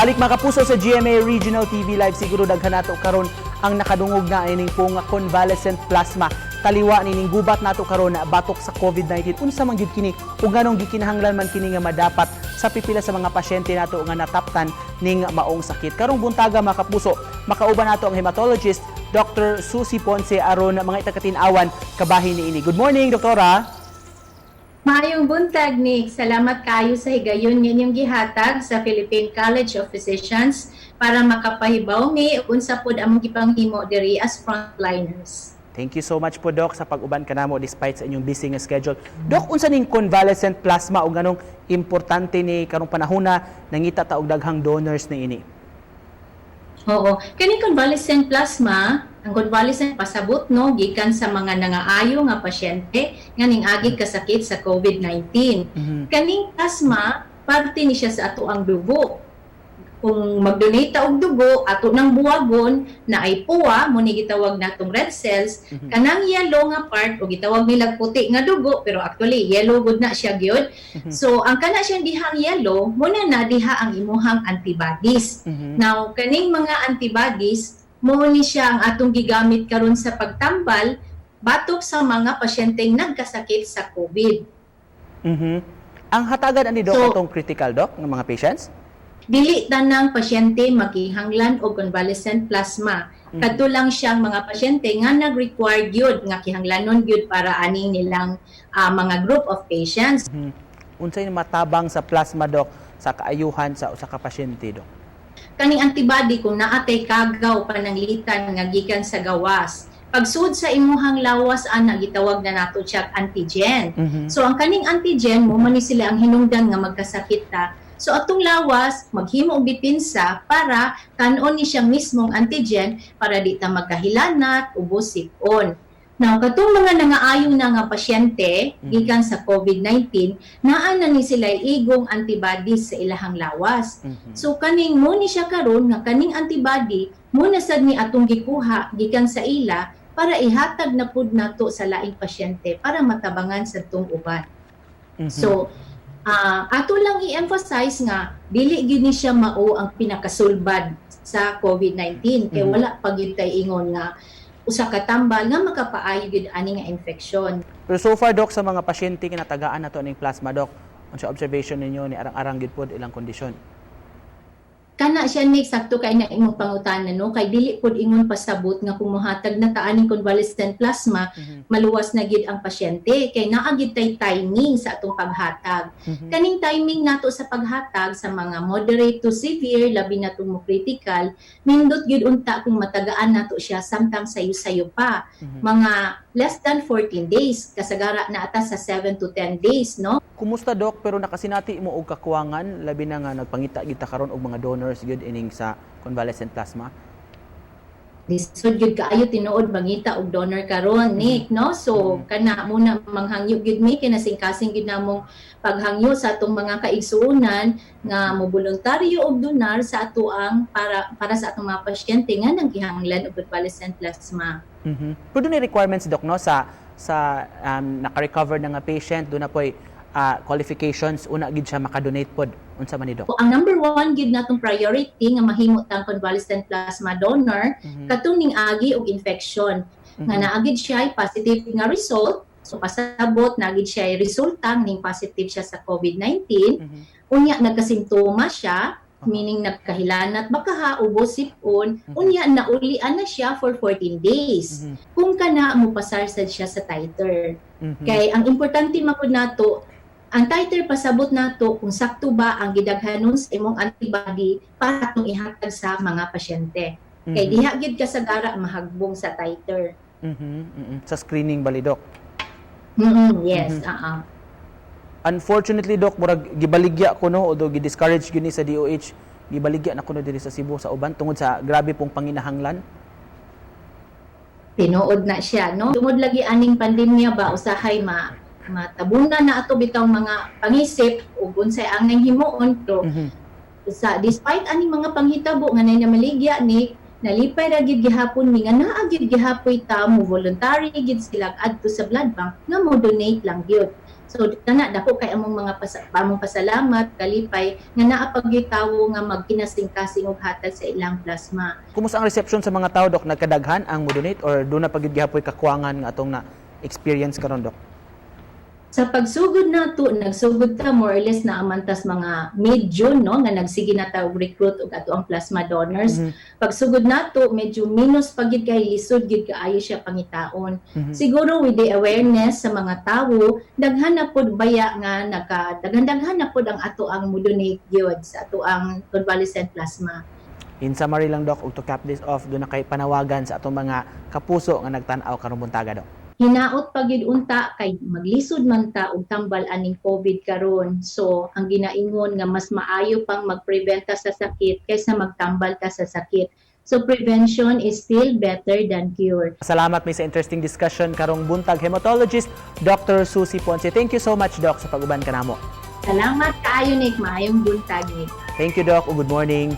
Balik, mga kapuso, sa GMA Regional TV Live. Siguro daghan nato karon ang nakadungog na ining po nga convalescent plasma. Taliwa nining gubat nato karon na batok sa COVID-19. Unsa man gyud kini ug nganong gikinahanglan man kini nga madapat sa pipila sa mga pasyente nato nga nataptan ning maong sakit? Karong buntaga, mga kapuso, makauban nato ang hematologist Dr. Susie Ponce aron mga itakatin-awan kabahin niini. Good morning, doktora. Maayong buntag, Nick. Salamat kayo sa higayon nga inyong gihatag sa Philippine College of Physicians para makapahibaw mi ug unsa pod among gipanghimo diri as frontliners. Thank you so much po, Doc, sa pag-uban kanamo despite sa inyong busy nga schedule. Doc, unsa ning convalescent plasma ug nganong importante ni karong panahona nangita ta og daghang donors ni ini? Oo. Kani convalescent plasma, ang convalescent pasabot, no, gikan sa mga nangaayo nga pasyente nga ning-agi kasakit sa COVID-19. Kaning plasma, parte ni siya sa ato ang dugo. Kung mag-donate ta og dugo, ato nang buwagon na ay puwa, mo ni gitawag natong red cells, kanang yellow nga part o gitawag nilang puti nga dugo, pero actually yellow gud na siya gyud. So ang kana siyang dihang yellow, mo na diha ang imuhang antibodies. Now, kaning mga antibodies, mo ni siya ang atong gigamit karon sa pagtambal batok sa mga pasyenteng nagkasakit sa COVID. Ang hatagan ani, Doc, atong critical, Doc, ng mga patients? Dili tanang pasyente makihanglan og convalescent plasma. Kadto lang siyang mga pasyente nga nag-require gyud nga kihanglanon gyud para aning nilang mga group of patients. Unsay matabang sa plasma, Doc, sa kaayuhan sa usa ka pasyente, Doc? Kaning antibody, kung naa tay kagaw pananglitan nga gikan sa gawas, pagsud sa imuhang lawas ana, gitawag na nato siya antigen. So ang kaning antigen mo man ni sila ang hinungdan nga magkasakit ta. So atong lawas maghimo og depensa para kan-on ni siyang mismong antigen para di ta magkahilanat, ubos, sipon. Now, katong mga nangaayo na nga pasyente gikan sa COVID-19, naa na ni sila igong antibodies sa ilahang lawas. So kaning mo ni siya karon nga kaning antibody mo na sad ni atong gikuha gikan sa ila para ihatag na pud nato sa laing pasyente para matabangan sa tong uban. So ato lang i-emphasize nga dili gyud ni siya mao ang pinakasulbad sa COVID-19 kay wala pa gyud tay ingon nga usa ka tambal nga makapaayo gyud ani nga infection. Pero so far, Doc, sa mga pasyente nga natagaan nato ning plasma, Doc, unsa observation ninyo ni arang-arang gyud pod ilang kondisyon? Kana siya, Nick, sakto kay na imong pangutana, no, kay dili pod ingon pasabot nga kung mohatag na ta aning convalescent plasma, maluwas na gid ang pasyente kay naa gid tay timing sa atong paghatag. Kaning timing nato sa paghatag sa mga moderate to severe, labi na mo critical, nindot gyud unta kung matagaan nato siya samtang sayo-sayo pa. Mga less than 14 days, kasagara na ata sa 7 to 10 days, no? Kumusta, Doc, pero nakasinati mo og kakuwangan, labi na nga nagpangita gid ta karon og mga donors gyud ining sa convalescent plasma? Lisod gyud kaayo tinuod mangita og donor karon, Nick, no? So kana muna manghangyo gyud mi, kinasingkasing gyud namong paghangyo sa atong mga kaigsuonan nga moboluntaryo og donar sa atoang para sa atong mga pasyente nga nangkihanglan og convalescent plasma. Pero duna requirements, Doc, no, sa naka-recover na nga patient, duna poy qualifications una gid siya makadonate pod? Unsa man ni, Doc? So, ang number one gyud natong priority nga mahimo tang convalescent plasma donor, katong ning agi og infection nga naa gid siya ay positive nga result. So pasabot naa gid siya ay resulta ning positive siya sa COVID-19. Unya nagkasimptoma siya, meaning nagkahilanat bakaha, ubos, sipon, unya naulian na siya for 14 days. Kung kana mo pasar sad siya sa titer. Kay ang importante man pud nato ang titer, pasabot nato kung sakto ba ang gidaghanon sa imong antibody para atong ihatag sa mga pasyente. Kay diha gyud kasagara mahagbong sa titer. Sa screening bali, Doc. Yes. Unfortunately, Doc, murag gibaligya ko no, although gi-discourage gyud ni sa DOH, gibaligya na kuno diri sa Cebu sa uban tungod sa grabe pong panginahanglan. Tinuod na siya, no? Tungod lagi aning pandemya ba, usahay ma matabunan na ato bitawng mga pangisip ug unsay angay himuon, pero sa despite aning mga panghitabo nga nay namaligya ni, nalipay ra gid gihapon mi nga naa gid gihapoy ta mo voluntary gid sila adto sa blood bank nga mo donate lang gyud. So kana, dako kay among mga among pasalamat, kalipay nga naa pa gyud tawo nga magkinasing-kasing og hatag sa ilang plasma. Kumusta ang reception sa mga tao, Dok? Nagkadaghan ang mo-donate or duna pa gyud gihapoy kakuwangan nga atong na experience karon, Dok? Sa pagsugod nato, nagsugod ta more or less na amantas mga mid-June, no, nga nagsige na ta og recruit og ato ang plasma donors. Pagsugod nato, medyo minus pa gid kay lisod gid kaayo siya pangitaon. Siguro with the awareness sa mga tawo, daghan na pod baya nga naka daghan-daghan na pod ang ato ang mo-donate gyud sa ato ang convalescent plasma. In summary lang, Doc, ug to cap this off, duna kay panawagan sa atong mga kapuso nga nagtan-aw karong buntaga, Doc? Hinaot pa gyud unta kay maglisod man ta og tambal aning COVID karon. So ang ginaingon nga mas maayo pang magpreventa sa sakit kaysa magtambal ka sa sakit. So prevention is still better than cure. Salamat mi sa interesting discussion karong buntag, hematologist Dr. Susie Ponce. Thank you so much, Doc, sa pag-uban kanamo. Salamat kaayo, Nick. Maayong buntag, Nick. Thank you, Doc, ug good morning.